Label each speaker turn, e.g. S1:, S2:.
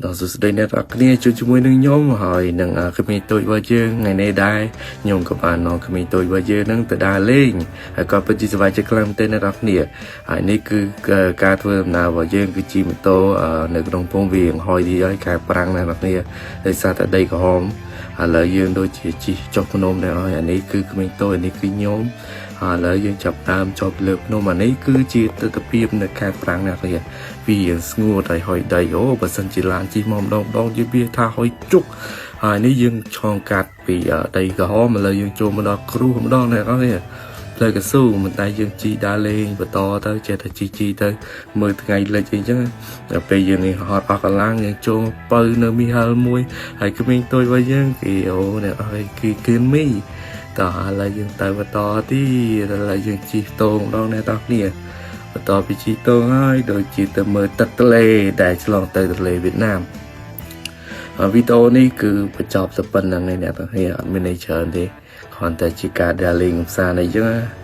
S1: ដល់សួស្តីអ្នកទាំងអស់គ្នាជួបជាមួយនឹងខ្ញុំហើយនឹងក្មេងតូចរបស់យើងថ្ងៃនេះដែរខ្ញុំក៏បាននាំក្មេងតូចរបស់យើងនឹងទៅដើរលេងហើយក៏ពិតជាសប្បាយចិត្តខ្លាំងមែនទែនអ្នកទាំងអស់គ្នាហើយនេះគឺការធ្វើដំណើររបស់យើងគឺជិះម៉ូតូនៅក្នុងភូមិវាងហយទីហើយខែប្រាំងអ្នកទាំងអស់គ្នាដោយសារតែដីក្រហមឥឡូវយើងដូចជាជិះចុះភ្នំដែរហើយអានេះគឺក្មេងតូចអានេះគឺខ្ញុំហើយឥឡូវយើងចាប់ដើមចុះលើភ្នំអានេះគឺជាទស្សនភាពនៅខែប្រាំងអ្នកគ្នាវាស្ងួតហើយហុយដីអូបើសិនជាឡានជិះមកម្ដងម្ដងយវាថាហុយជុកហើយនេះយើងឆ្លងកាត់ពីដីក្រហមឥឡូវយើងចូលមកដល់គ្រូម្ដងអ្នកនរផ្លូវកស៊ូមិនតែយើងជីដើរលេងបន្តទៅចេះតែជីជីទៅមើលថ្ងៃលិចអីចឹងដល់ពេលយើងនេះហត់អស់កម្លាំងយើងចូលបើនៅមីហលមួយហើយក្មេងតូចរបស់យើងគេអូអ្នកអើយគេគឿនមីតោះឥឡូវយើងទៅបន្តទៀតឥឡូវយើងជិះតោម្ដងអ្នកទាំងគ្នាបន្តពីជិះតោហើយដូចជាទៅមើលទឹកទន្លេដែលឆ្លងទៅទន្លេវៀតណាមវីដេអូនេះគឺបញ្ចប់តែប៉ុណ្្នឹងឯងអ្នកទាំងគ្នាអត់មានអីច្រើនទេគ្រាន់តែជាការដើរលេងកម្សាន្តអីចឹងណា។